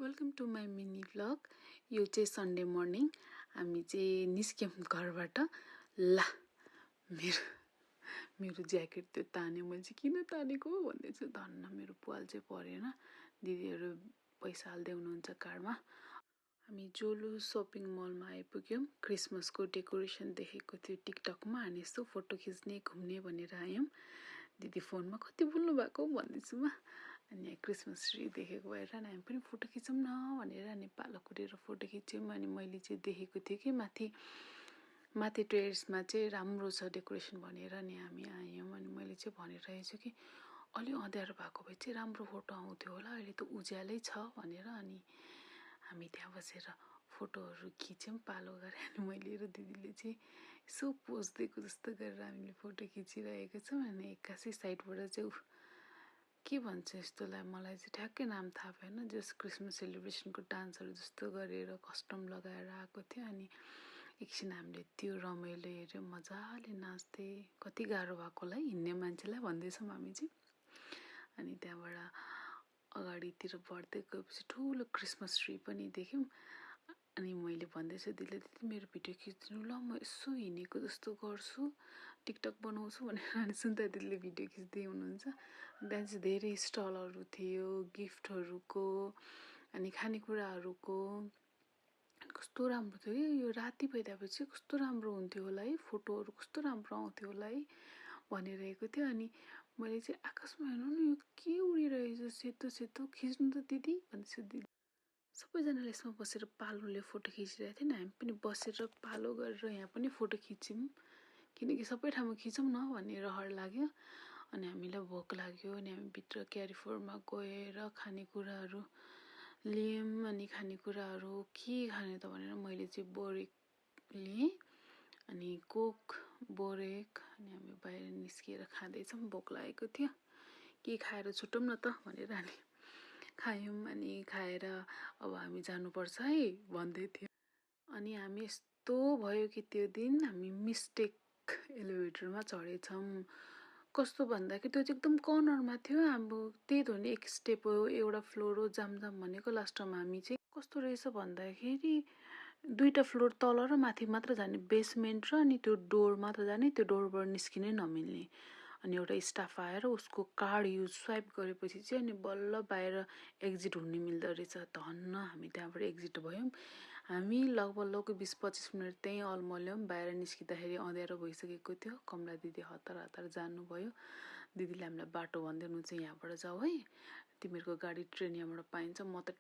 Welcome to my mini vlog. यो चाहिँ Sunday morning हामी चाहिँ निस्क्यौँ घरबाट। ला मेरो ज्याकेट त्यो ताने, मैले चाहिँ किन तानेको भन्दैछु। धन्न मेरो पाल चाहिँ परेन। दिदीहरू पैसा हाल्दै हुनुहुन्छ कार्डमा। हामी जोलु सपिङ मलमा आइपुग्यौँ। क्रिसमसको डेकोरेसन देखेको थियो टिकटकमा, अनि यस्तो फोटो खिच्ने घुम्ने भनेर आयौँ। दिदी फोनमा कति बोल्नु भएको भन्दैछु म। अनि यहाँ क्रिसमस ट्री देखेको भएर हामी पनि फोटो खिचौँ न भनेर अनि पालो कुरेर फोटो खिच्यौँ। अनि मैले चाहिँ देखेको थिएँ कि माथि टेरेसमा चाहिँ राम्रो छ डेकोरेसन भनेर नि हामी आयौँ। अनि मैले चाहिँ भनिरहेको छु कि अलि अँध्यारो भएको भए चाहिँ राम्रो फोटो आउँथ्यो होला, अहिले त उज्यालै छ भनेर। अनि हामी त्यहाँ बसेर फोटोहरू खिच्यौँ पालो गरेर। अनि मैले र दिदीले चाहिँ यसो पोज दिएको जस्तो गरेर हामीले फोटो खिचिरहेको छौँ। अनि एक्कासी साइडबाट चाहिँ के भन्छ यस्तोलाई, मलाई चाहिँ ठ्याक्कै नाम थाहा भएन, जस क्रिसमस सेलिब्रेसनको डान्सहरू जस्तो गरेर कस्टम लगाएर आएको थियो। अनि एकछिन हामीले त्यो रमाइलो हेऱ्यौँ, मजाले नाच्दै। कति गाह्रो भएको होला हिँड्ने मान्छेलाई भन्दैछौँ हामी चाहिँ। अनि त्यहाँबाट अगाडितिर बढ्दै गएपछि ठुलो क्रिसमस ट्री पनि देख्यौँ। अनि मैले भन्दैछु दिदीले, दिदी मेरो भिडियो खिचिदिनु ल, म यसो हिँडेको जस्तो गर्छु, टिकटक बनाउँछु भनेर। अनि सुन्दा दिदीले भिडियो खिच्दै हुनुहुन्छ। त्यहाँ चाहिँ धेरै स्टलहरू थियो गिफ्टहरूको अनि खानेकुराहरूको। कस्तो राम्रो थियो कि यो राति भइदिएपछि कस्तो राम्रो हुन्थ्यो होला है, फोटोहरू कस्तो राम्रो आउँथ्यो होला है भनिरहेको थियो। अनि मैले चाहिँ आकाशमा हेर्नु न, यो के उडिरहेछ सेतो सेतो, खिच्नु त दिदी भन्दैछु। दिदी सबैजनाले यसमा बसेर पालोले फोटो खिचिरहेको थियो नि, हामी पनि बसेर पालो गरेर यहाँ पनि फोटो खिच्यौँ, किनकि सबै ठाउँमा खिचौँ न भन्ने रहर लाग्यो। अनि हामीलाई भोक लाग्यो, अनि हामी भित्र क्यारिफोरमा गएर खानेकुराहरू लियौँ। अनि खानेकुराहरू के खाने त भनेर मैले चाहिँ बोरेक लिएँ, अनि कोक बोरेक। अनि हामी बाहिर निस्किएर खाँदैछौँ, भोक लागेको थियो, के खाएर छुटौँ न त भनेर अनि खायौँ। अनि खाएर अब हामी जानुपर्छ है भन्दै थियो। अनि हामी यस्तो भयो कि त्यो दिन हामी मिस्टेक एलिभेटरमा चढेछौँ। कस्तो भन्दाखेरि त्यो चाहिँ एकदम कर्नरमा थियो। अब त्यही त हो नि, एक स्टेप हो, एउटा फ्लोर हो, जाम भनेको। लास्टमा हामी चाहिँ कस्तो रहेछ भन्दाखेरि 2टा फ्लोर तल र माथि मात्र जाने, बेसमेन्ट र अनि त्यो डोर मात्र जाने, त्यो डोरबाट निस्किनै नमिल्ने। अनि एउटा स्टाफ आएर उसको कार्ड युज स्वाइप गरेपछि चाहिँ अनि बल्ल बाहिर एक्जिट हुने मिल्दो रहेछ। धन्न हामी त्यहाँबाट एक्जिट भयौँ। हामी लगभग 20-25 मिनट त्यहीँ अल्मल्यौँ। बाहिर निस्किँदाखेरि अँध्यारो भइसकेको थियो। कमला दिदी हतार हतार जानुभयो। दिदीले हामीलाई बाटो भन्दै हुनुहुन्छ, यहाँबाट जाऊ है, तिमीहरूको गाडी ट्रेन यहाँबाट पाइन्छ, म त